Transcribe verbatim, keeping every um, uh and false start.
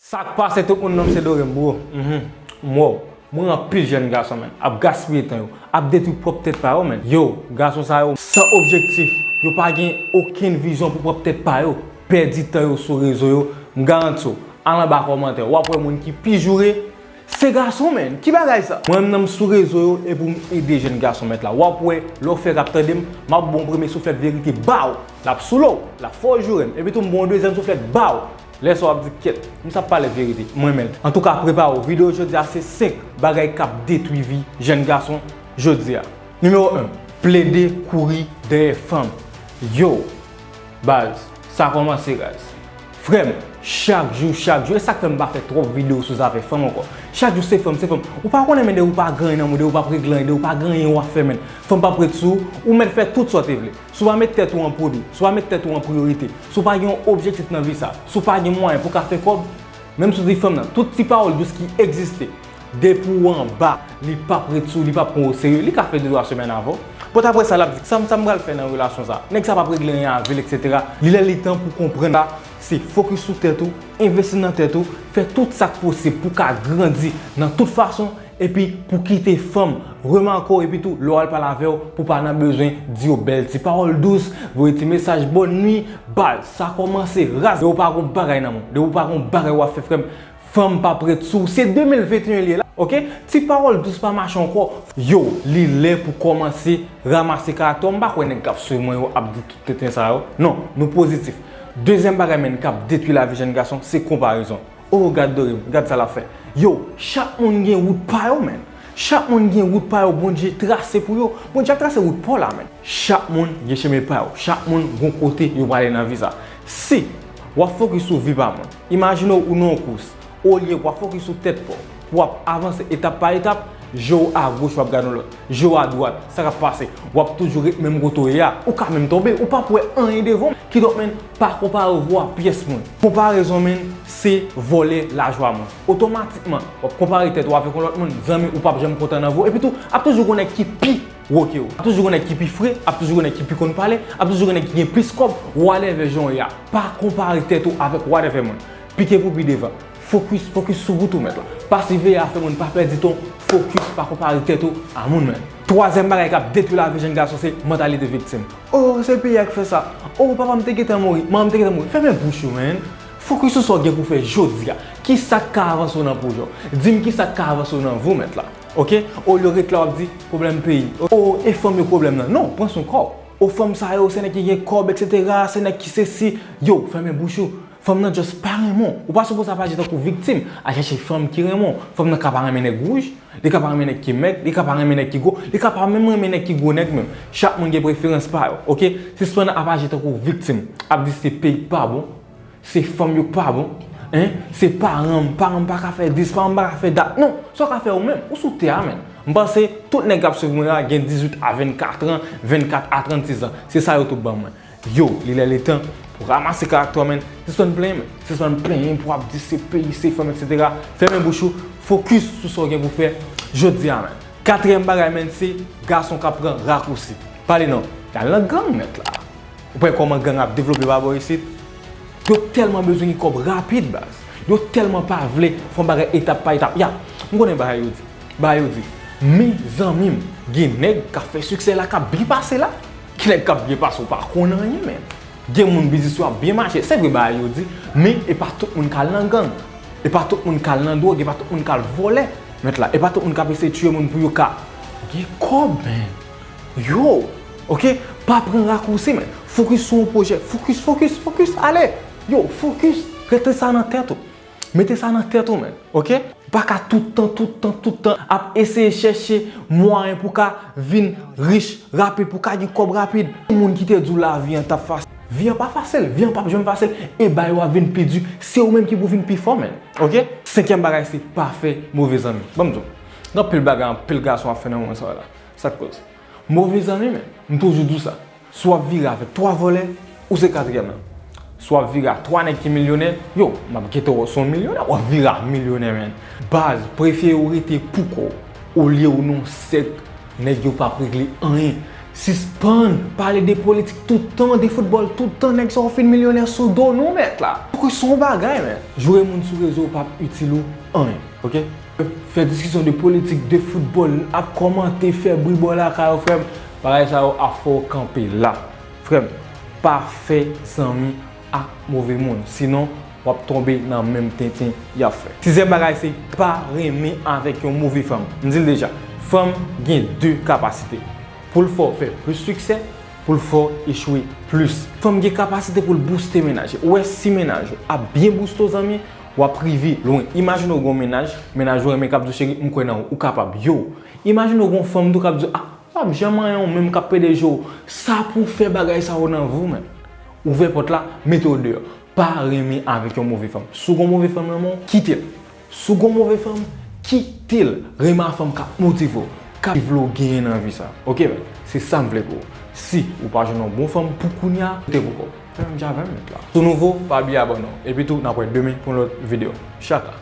Sa k pase tout moun, non m se Dorem, bro. Mhm. M wè w. M wè anpil jèn gason, menn, ap gaspiye tan yo, ap detwi pwòp tèt pa yo, menn. Yo, gason sa yo san objektif, yo pa gen okenn vizyon pou pwòp tèt pa yo. Pèdi tan yo sou rezo yo, m garanti w, al anba kòmantè, w ap wè moun ki pi joure, se gason, menn. Ki bagay sa? Mwen menm, nan m sou rezo yo, e pou m ede jèn gason, mèt la. W ap wè, lè w fè k ap tande m, m ap ba w yon premye souflèt verite, baw! L ap soule w, l ap fè w joure m. Epi tou, m ba w yon dezyèm souflèt, baw! Lè sa w ap di, kèt, m sa ap pale verite, m renmen l. Antouka, prepare w, videyo jodi a se senk bagay k ap detwi vi jèn gason jodi a. Nimewo en, plede kouri dèyè fanm. Yo, baz, sa kòmanse raz. Frè m, chak jou, chak jou, e sa k fè m pa fè twòp videyo sou zafè fanm ankò. Chak jou se fanm, se fanm. Ou pa konnen, men depi w pa gen anyen nan men w, depi w p ap regle anyen, depi w pa gen anyen w ap fè, menn, fanm p ap ret sou ou, ou mèt fè tout sa w te vle. Si w pa met tèt ou an premye, si w pa met tèt ou an priyorite, si w pa gen yon objektif nan vi sa, si w pa gen mwayen pou w ka fè kòb, menm si w di fanm nan, tout ti pawòl dous ki egziste, depi w anba, li p ap ret sou, li p ap pran w oserye, li ka fè de twa semèn avè w. Poutapre sa, l ap di, sa m, sa m pral fè nan relasyon sa? Nèg sa p ap regle anyen avè l, etsetera. Li lè li tan pou w konprann sa, se fokis sou tèt ou, envesti nan tèt ou, fè tout sa k posib pou w ka grandi nan tout fason, epi pou kite fanm remake w, epi tou, lè w al pale avè w, pou w pa nan bezwen di yo bèl ti pawòl dous, voye ti mesaj bòn nwi, baz, sa kòmanse raz. Depi w pa gon bagay nan men w, depi w pa gon bagay w ap fè, frè m, fanm p ap ret sou ou. Se de mil venteyen li ye la, oke? Ti pawòl dous pa mache ankò. Yo, li lè pou kòmanse ranmase karaktè w. M pa kwè nèg k ap swiv mwen yo ap di tout tenten sa yo. Non, nou pozitif. Dezyèm bagay, menn, k ap detwi lavi jèn gason, se konparezon. Oh, gad Dorem, gad sa l ap fè. Yo, chak moun gen wout pa yo, menn. Chak moun gen wout pa yo Bondye trase pou yo. Bondye ap trase wout pa w la, menn. Chak moun gen chemen pa yo. Chak moun gon kote yo prale nan vi sa. Si w ap fokis sou vi pa moun, imajine w ou nan yon kous, olye w ap fokis sou tèt pa w, pou w ap avanse etap pa etap, je w agoch w ap gade yon lòt, je w adwat, sa k ap pase, w ap toujou ret menm kote w ye a, ou ka menm tonbe, ou p ap wè anyen devan w. Kidonk, menn, pa konpare w a pyès moun. Konparezon, menn, se vòlè lajwa moun. Otomatikman, w ap konpare tèt ou avèk yon lòt moun, zanmi, ou p ap janm kontan nan vi w. Epi tou, ap toujou gen yon nèg ki pi wo ke w. Ap toujou gen yon nèg ki pi fre, ap toujou gen yon nèg ki pi konn pale, ap toujou gen yon nèg ki gen plis kòb, whatever jan w ye a. Pa konpare tèt ou avèk whatever moun. Pike pou pi devan. Fokis, fokis sou wout ou, mèt la. Pa siveye afè moun, pa pèdi tan w, fokis, pa konpare tèt ou a moun, menn. Twazyèm bagay k ap detwi lavi jèn gason se mantalite viktim. Oh, se peyi a k fè sa. Oh, papa m te gentan mouri, manman m te gentan mouri. Fèmen bouch ou, menn. Fokis sou sa w gen pou fè jodi a. Kisa k ka avanse w nan pwojè w? Di m kisa k ka avanse w nan vi w, mèt la. Oke? Olye w ret la w ap di, pwoblèm peyi. Oh, e fanm yo k pwoblèm nan. Non, pran swen kò w. Oh, fanm sa yo, se nèg ki gen kòb, etsetera, se nèg ki sesi. Yo, fèmen bouch ou. Fanm nan just pa renmen w. Ou pa sipoze ap aji tankou viktim, al chèche fanm ki renmen w. Fanm nan ka pa renmen nèg wouj, li ka pa renmen nèg ki mèg, li ka pa renmen nèg ki gwo, li ka pa menm renmen nèg ki gwo nèg menm. Chak moun gen preferans pa yo, oke? Sispann ap aji tankou viktim, ap di se peyi k pa bon, se fanm yo k pa bon, en, se paran m, paran m pa ka fè dis, paran m pa ka fè dat. Non, sa w ka fè ou menm, ou sou tè a, menn. M panse tout nèg k ap swiv mwen la gen dizuit a vennkat an, vennkat a trannsis an. Se sa yo tout ban mwen. Yo, li lè li tan pou ranmase karaktè w, menn. Sispann plenyen, menn. Sispann plenyen pou w ap di se peyi, se fanm, etsetera. Fèmen bouch ou, fokis sou sa w gen pou fè jodi a, menn. Katriyèm bagay, menn, se gason k ap pran rakousi. Pale non, y al nan gang, mèt la. Ou pa wè kòman gang ap devlope pa bò isit? Yo tèlman bezwen gen kòb rapid, baz. Yo tèlman pa vle fè yon bagay etap pa etap. Ya, m konnen bagay yo di. Bagay yo di. Men zanmi m, gen nèg k ap fè siksè la, k ap byen pase la. Gen nèg k ap byen pase, ou pa konn anyen, menn. Gen moun biznis yo ap byen mache. Se vre bagay yo di, men e pa tout moun k al nan gang. E pa tout moun k al nan dwòg, e pa tout moun k al vòlè. Mèt la, e pa tout moun k ap eseye tiye moun pou yo ka gen kòb, menn. Yo, oke? Pa pran rakousi, menn. Fokis sou yon pwojè. Fokis, fokis, fokis, ale. Yo, fokis. Rete sa nan tèt ou. Mete sa nan tèt ou, menn. Oke? Ou pa ka tout tan, tout tan, tout tan ap eseye chèche mwayen pou ka vin rich rapid, pou ka gen kòb rapid. Moun ki te di w lavi an t ap fasil. Vi an pa fasil. Vi an p ap janm fasil. E bagay yo ap vin pi di. Se ou menm ki pou vin pi fò, menn. Oke? Senkyèm bagay, se pa fè move zanmi. Ban m di w. Gen anpil bagay, anpil gason ap fè nan moman sa yo la. Sa k koz? Move zanmi, menn. M toujou di w sa. Si w ap vire avèk twa vòlè, ou se katriyèm nan. Si w ap vire a twa nèg ki milyonè, yo, m ap gentan wè w se yon milyonè, w ap vire a milyonè, menn. Baz, prefere w rete pou kò w, olye w nan yon sèk nèg yo p ap regle anyen. Sispann pale de politik tout tan, de foutbòl tout tan, nèg sa w fin milyonè sou do nou, mèt la. Poko se yon bagay, men. Joure moun sou rezo p ap itil ou anyen, oke? Fè diskisyon de politik, de foutbòl, ap kòmante, fè bri bò lakay ou, frè m. Bagay sa yo ap fè w kanpe la. Frè m, pa fè zanmi ak move moun. Sinon, w ap tonbe nan menm tenten y ap fè. Sizyèm bagay se pa renmen avèk yon move fanm. M di l deja, fanm gen de kapasite. Pou l fè w fè plis siksè, pou l fè w echwe plis. Fanm gen kapasite pou l bouste mennaj. Ou wè si mennaj ou ap byen bouste w zanmi, w ap rive lwen. Imajine w gen yon mennaj, mennaj ou renmen k ap di w cheri, m kwè nan ou, ou kapab, yo. Imajine w gen yon fanm tou k ap di w, ah, p ap janm anyen w menm k ap pede je w. Sa pou w fè bagay sa yo nan vi w, men. Ouvè pòt la, mete w deyò. Pa renmen avèk yon move fanm. Si w gen yon move fanm nan men w, kite l. Si w gen yon move fanm, kite l. Renmen ak fanm k ap motive w, k ap vle w genyen nan vi sa. Oke, men. Se sa m vle pou ou. Si ou pa jwenn yon bon fanm pou kounye a, rete pou kò w. Fè menm jan avè m, mèt la. Si w nouvo, pa bliye abòne w. Epi tou, n ap wè demen pou yon lòt videyo. Tchaka!